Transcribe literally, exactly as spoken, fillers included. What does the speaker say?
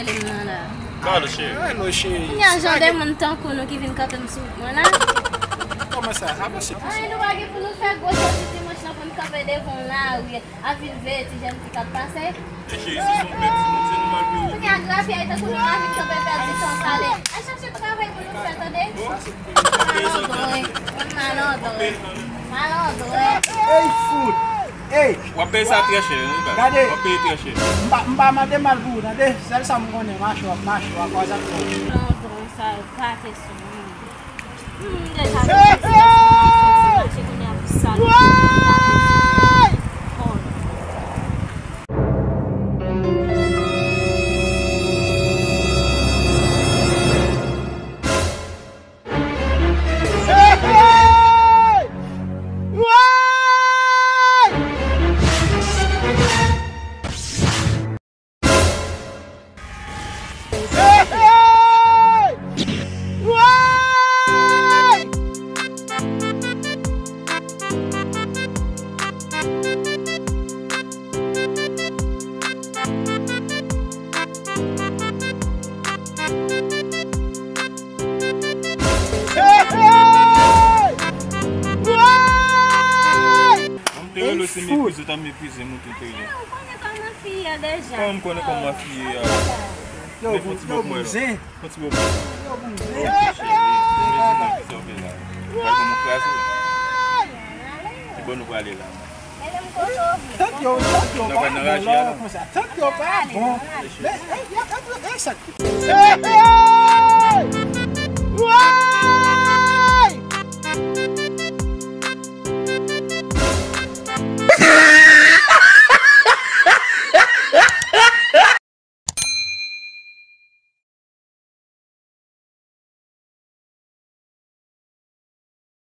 Rele m nan la. Hello, cheri. Hello, cheri. Kounya jan de moun tankou nou ki vin kanpe m sou wout mwen la. Kòman sa? Avanse. Ay, nou pa gen pou nou fè gwo sòti dimanch lan pou n kanpe devan yon lari a vin veye ti jèn fi k ap pase. E cheri, si se yon bèt timoun, se nòmal pou yo. Kounya grafyay tankou nou la vin kanpe pèdi tan pale. Al chache travay pou nou fè, tande? Malandren. Malandren. Malandren. Ey, fout! Ey! W ap peye sa trè chè, wi, baz. Gade. W ap peye trè chè. M pa, m pa mande mal pou ou, tande? Sèl sa m konnen, mache w ap mache, w ap kwaze ak kò w. Malandren sa yo gate sou mwen. Hmm, deja, hey, hey! Mache kounye a pou sa. Woy! Hey, hey! Woy! Mwen te rele se meprize, w t ap meprize m, ou tou te rele. Ou konnen kòman fi ye deja. Kòman m konnen kòman fi ye a? Yo, men fon ti bòk mwen la. Fon ti bòk mwen. Yo, bouzen. Ok, cheri. Mezanmi, kisa w fè la? Ou pral ban mwen kraze? Ki bò nou prale la? Tèt yo, tèt yo pa bon lè konsa. Tèt yo pa bon. Men, e, e, e, e, sa k